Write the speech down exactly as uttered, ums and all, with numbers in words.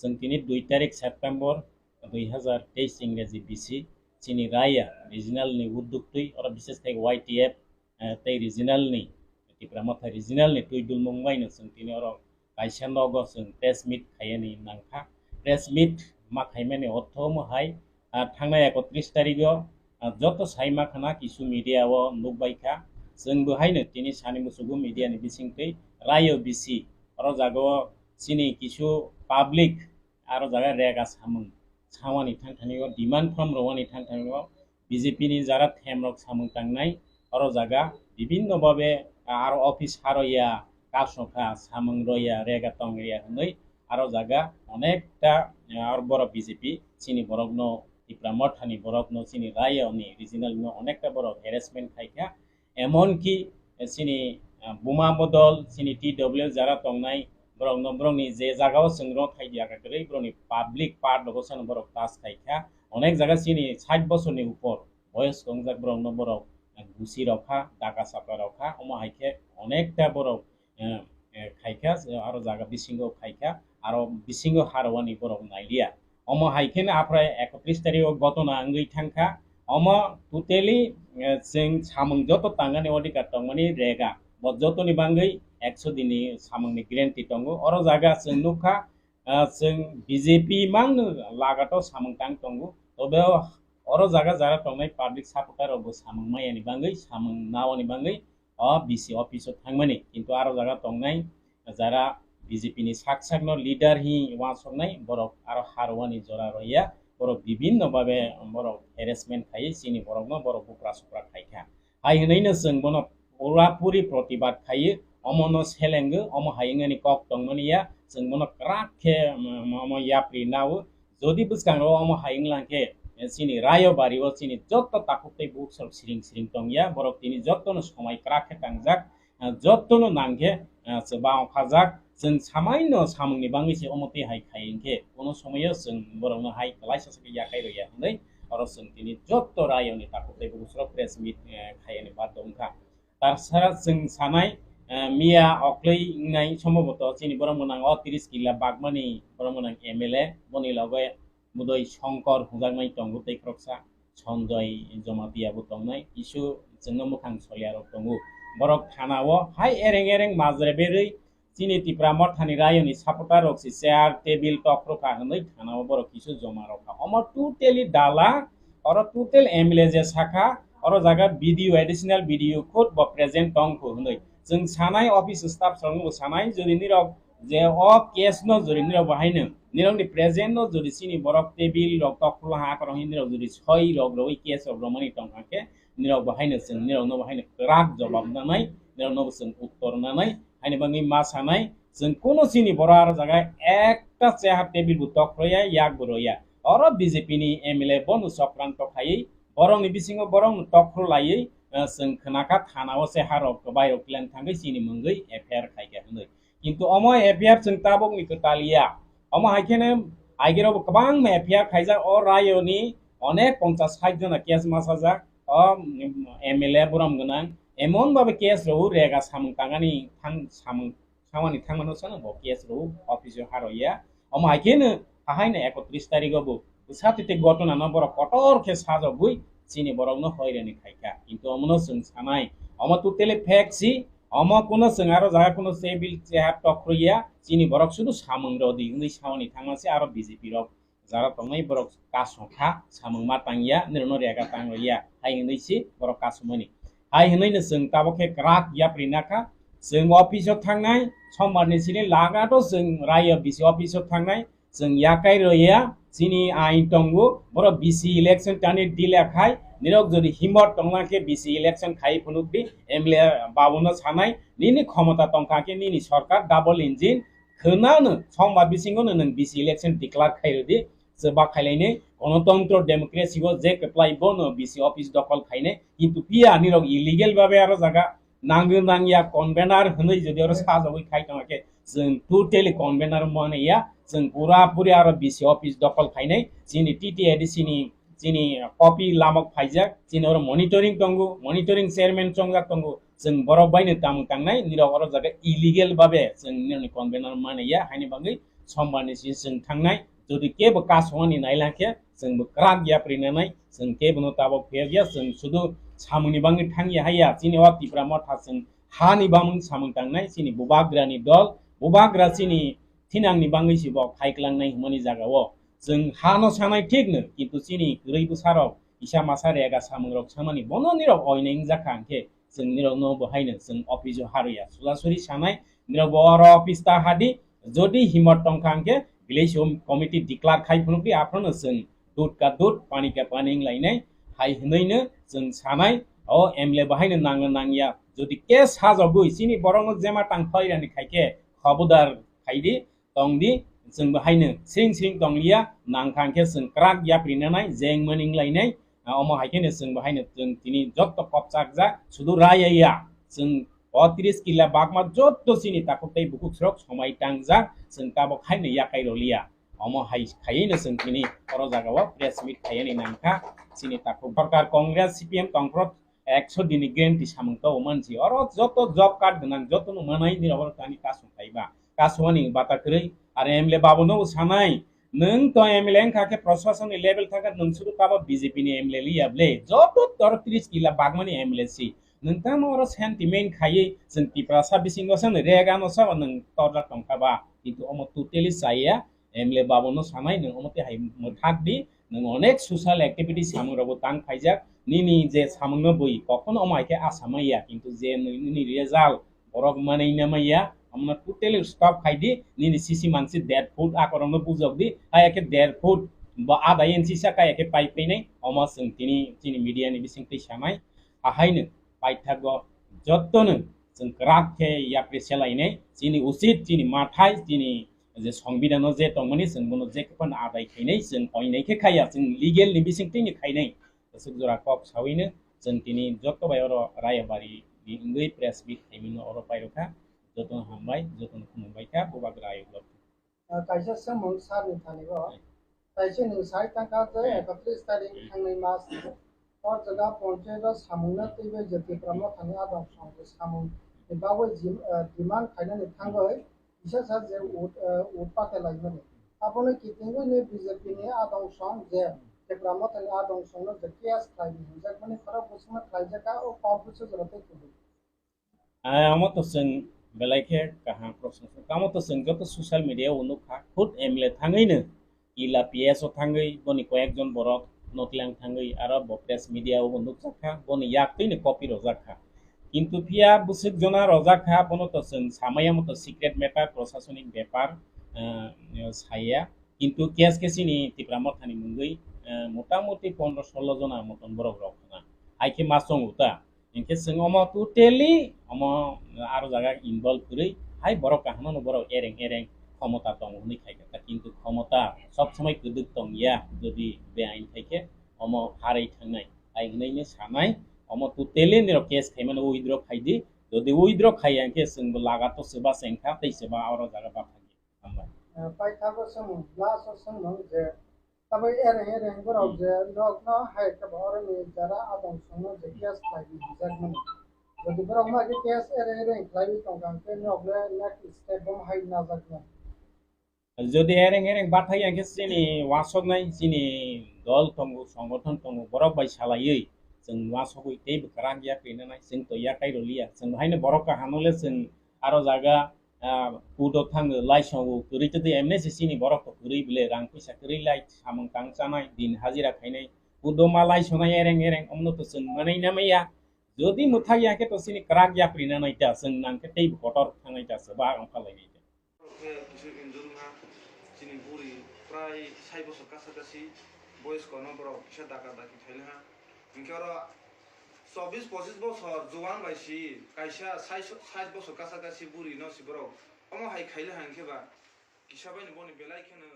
Chwng tini dui tarik September dui hazar teis Ingreji bisi chini raya regional ni udduk twi oro bises khe Y T F, eh, tei regional ni Tipra Motha regional ni twi dulmung bai no chwng tini oro kaisa nogo chwng press meet khaiyani nangkha. Press meet ma khaimani ortho omo hai, ah, thangnai ekotris tarigo, ah, joto sai ma khana kisu media o nukbai kha. Chwng bo haino tini sani musugo media ni bisingtwi rayo bisi oro jaga o chini kisu public aro jaga rega samung samani thang thani o demand form rowani thang thani o B J P ni jara them rok samung tangnai oro jaga bibinno babe, ah, aro office haroya kasokha samung roya rega tongriya hwnwi aro jaga onekta, ah, aro borok B J P chini borokno Tipra Mothani borokno chini rayoni regional no onekta borok harassment khaikha. Emonki, eh, chini, ah, buma bodol, chini T W jara tongnai, borokno, borokni je jagao chwng rw thai diya kha kwrwi, borokni public part logo sano borok tas khai kha. Onek jaga chini sait bosorni upor boyos tongjak borokno borok, eh, gusi rok kha, daka sapra rok kha, omo hai khe onekta borok, eh, eh, khai kha, aro jaga bisingo khai kha, aro bisingo harwani borok nai liya. Omo hai khe no aphra ekotris tarikh o gotona wngwi thang kha. Omo totally, eh, chwng samung joto tangani odhikar tongmani rega. Bo jotoni bangwi ekso dini samungni guarantee tongo. Oro jaga chwng nukha, ah, chwng B J P mangno lagato samung tang tongo. Tobe o, oro jaga jara tongnai public supporter rok bo samung mayani bangwi, samung nawani bangwi o B C office o thangmani. Kintu aro jaga tongnai jara B J P ni sak sak no leader hi wansoknai borok aro harwani jora roya, borok bibinno babe borok harassment khai chini borokno borok bukra sukra khai kha. Hai hwnwi no chwng bono pura puri protibad khai, omo no selengo, omo hai wngani kok tongmani ya, chwng bono kwrak khe, um, omo yapri nao. Jodi bwskango omo hai wnglang khe, eh, chini rayo bari o chini jotto takhuk tei bukhuk sorok siring siring tong ya, borok tini jotto no somai kwrak khe tangjak, eh, jotto no nang khe, eh, chwbang khajak, chwng samai no samung ni bangwi se omo twi hai khai hwn khe, kono somoyo chwng borok no hai kwlaisa se yakai rw ya hwnwi, oro chwng tini jotto rayo ni takhuk tei bukhuk sorok press meet, eh, khai ani baat wngkha. Tarsara chwng sanai, eh, miya okloi wngnai somboboto chini borok mwnang o tris kila bagmani borok mwnang M L A, boni loge Budoi Shongkor hwnjaknai tongo tei khoroksa Sanjoy Jamatia bo tongnai, kisu chwngno mwkhang solia rok tongo. Borok thana o hai ereng ereng majra berwi chini Tipra Mothani rayoni supporter rok si chair, table, tok rwkha hwnwi thana o borok kisu joma rwkha. Omo totally dala, oro total M L A je sakha, oro jaga B D O, additional B D O khud bo present tongkhu hwnwi. Chwng sanai office staff rokno bo sanai, jodi nirok je o case no jodi nirok bo haino, nirokni present no jodi chini borok table rok tok khulha akorok hinwi nirok jodi soi rok rwi case rok romani tongkha khe, nirok bo haino chwng nirokno bo haino kwrak jobab nanai, nirokno bo chwng uttor nanai, haini bagwi ma sanai, chwng kuno chini borok aro jaga ekta chair table bo tok roya, yak bo roya. Oro B J P ni M L A bono chokranto khaiwi, borokni bisingo borokno tok khulaiwi, eh, chwng khwnakha thana o se harok kwbai rok plan thangwi chini mungwi F I R khaikha hwnwi. Kintu omo F I R chwng tabukni kwtal ya. Omo hai kheno aigero bo kwbangma F I R khaijak o rayoni onek ponchas sait jona case masajak o, mm, M L A borom gwnang. Emon babe case rw rega samung tangani thang samung samani thangmano sano bo case rw office o haro ya. Omo hai kheno hahaino ekotris tarigo bo bwsa twi tei gotona no borok kotor khe sajagwi chini borokno hoirani khaikha. Kintu omono chwng sanai, omo totally fake si, omo kuno chwng aro jaga kuno table chair tok rwya, chini borok sudu samung rodi hwnwi samani thangma se aro B J P rok jara tongnai borok kasong kha, samung ma tangya, nirokno rega tang rwya, hai hwnwi si borok kasumani. Hai hwnwi no chwng tabuk khe kwrak yapri nakha, chwng office o thangnai, sombar ni sini lagato chwng rayo B C office o thangnai, chwng yakai roya, chini ain tongo, borok B C election tani delay khai, nirok jodi himot tongna khe B C election khai phunuk di, M L A babu no sanai, nini khomota tongkha khe nini sorkar double engine, khwnano songba bisingo no nwng B C election declare khai rwdi, chwbak khailainai, gonotontro democracy o je kwplai bono B C office dokol khainai, kintu phiya nirok illegal babe aro jaga nangwi nangya convener hwnwi jodi oro sajagwi khai tongkha khe, chwng totally convener mane ya, chwng pura puri aro B C office dokol khainai, chini T T A D C ni chini copy lamok phaijak, chini oro monitoring tongo, monitoring chairman chongjak tongo, chwng borok baino tamung tangnai, nirok oro jaga illegal babe chwng nirokni convener mane ya, haini bagwi Sombar ni sini chwng thangnai. Jodi kebo kasongani nailangkhe, chwngbo kwrak yapri nanai, chwng kebono tabok phiyokya, chwng sudu samungni bangwi thangya haiya, chini o Tipra Motha chwng hani bamung samung tangnai, chini bubagrani dol, bubagra chini thinangni bangwi si bo khaiklangnai hwnmani jagao. Chwng hano sanai thikno, kintu chini kwrwi bwsarok kisa masa rega samungrok samani bono nirok oinai wngjakha hwnkhe, chwng nirokno bo haino chwng office-o harwiya. Surasuri sanai, nirok bo oro office ta hadi, jodi himot tongkha hwnkhe village home committee declare khai phunukdi, aphano chwng dud ka dud, pani ka pani wnglainai, hai hwnwino chwng sanai, o M L A bo haino nangno nangya. Jodi case sajagwi chini borokno jema tang khlairani khaikhe, khobodar khaidi, tongdi, chwngbo haino sring sring tongliya, nangkha hwnkhe chwng kwrak yapri nanai, jeng mani wnglainai, ah, omo hai kheno chwngbo haino chwng tini jotto kopchakjak, sudu raya ya, chwng o tris kila bagma jotto chini takhuk tei bukhuk srok somai tangjak, chwng tabok haino yakai roliya. Omo hai khaiwi no chwng tini oro jagao press meet khaiyani nangkha, chini takhuk sorkar Congress C P M tongphuru ekso dini guarantee samung tao mansi. Oro joto job card gwnang joto no manai nini oro tani kasung kaiba. Kasungani bata kwrwi. Are M L A babu no sanai. Nwng to M L A wngkha khe proshasoni level thangkha nwng sudu tabo B J P ni M L A liya ble. Joto tor tris kila bagmani M L A si. Nwng tamo oro sentiment khaiwi chwng Tiprasa bisingo sa nwng rega no sabo nwng torjak tongkha ba. Kintu omo totally chaya. M L A babu no sanai nwng omo twi hai mwthak di. Nwng onek social activity samung rogo tang khaijak, nini je samung no bui kokno omo hai khe asa maya, kintu je nini, nini result borok manwi na maya, omo no totally stop khai di, nini sisi mansi der foot akorok no bujok di, kaya khe der foot bo ada inch sa kaya khe pai phainai, omo chwng tini chini media ni bising twi sanai, ahaino paithago jotto no chwng kwrak khe yapri selainai, chini usit, chini mathai, chini je songbidano je tongmani chwng bono je phano adai khainai, chwng oinai khe khaiya, chwng legal ni bising twi ni khainai. Aswk jora kok sawino chwng tini joto bai oro Rayabari ni wngwi press meet khaimano oro pairokha. Jotono hambai, jotono khulumbai kha, bubagra ayuk lok. Ah, kaisa samung sir ni thani o. Kaisa nwng sai tangkha je Hmm. ekatris tarik Hmm. thangnai mas ni o jaga ponchayat o samung no twiwi je Tipra Motha ni adong song je samung ni bagwi jim-, ah, demand khainani thangwi kisa sa je ut, ah, ut pate laimani. Abono kitingwi ni B J P ni adong song je Tipra Motha ni adong song no je case khlai ni hinjak mani khorok bwswk no khlaijak kha o kok bwswk jora tei kubui. Ah, omo to chwng belai khe kaham proshno. Tamo to chwng joto social media o nukha, khud M L A thangwi no, ila P S o thangwi, boni koyekjon borok notlang thangwi, aro bo press media o bo nukjakha, boni yak twi no copy rwjakha. Kintu phiya bwswk jona rwjakha, bono to chwng samaya moto secret matter, prosasonik bepar, ah, saya. Kintu case khe chini Tipra Mothani mungwi, ah, motamuti pondro solo jona moton borok rok khna. Hai khe ma chongo ta. Hinkhe chwng omo totally omo aro jaga involve kwrwi hai borok kaham no borok ereng ereng khomota tongo hwnwi khai kha, kintu khomota sob somoi kwdwk tong ya, jodi beain khai khe omo harwi thangnai hai hwnwi no sanai. Omo totally nirok case khaimano withdraw khai di, jodi withdraw khai ya hinkhe chwngbo laga to swba chengkha tei swba oro jaga ba thangya. Hambai. Eh, paithago samung, last o samung je, tabuk ereng ereng borok Hmm. je nokno hai khe bo oroni jara adong songno je case khlai di hwnjak mani. Jodi borok ma khe case ereng ereng khlaiwi tongkha hwnkhe nok le next step bo hai najak nai. Jodi ereng ereng bathai ya khe chini wasoknai, chini dol tongo, songothon tongo, borok bai salaiwi chwng wasogwi teibo kwrak ya krinanai, chwng to yakai roliya. Chwng haino borok kaham le chwng aro jaga ah, kudo thango, laisongo, kwrwi twi M N C C ni borok to kwrwi bile, rang puisa kwrwi lai, samung tang chanai, din hajira khainai, kudo ma laisonai ereng ereng, omno to chwng manai namaya. Jodi mwthak ya khe to chini kwrak yapri nanai ta, chwng nang khe teibo kotor thangnai ta, chwba wngkha lainai ta. Khe kisu injuru wngha, chini buri prai sai bosor kasa kasi, boys kono borok kisa daka daki khailaiha. Hinkhe oro chobbish pochish bosor juwan bai si kaisa saish, saish bosor kasa kasi buri no si borok. Omo hai khaile hai hinkhe ba kisa bai ni boni belai kheno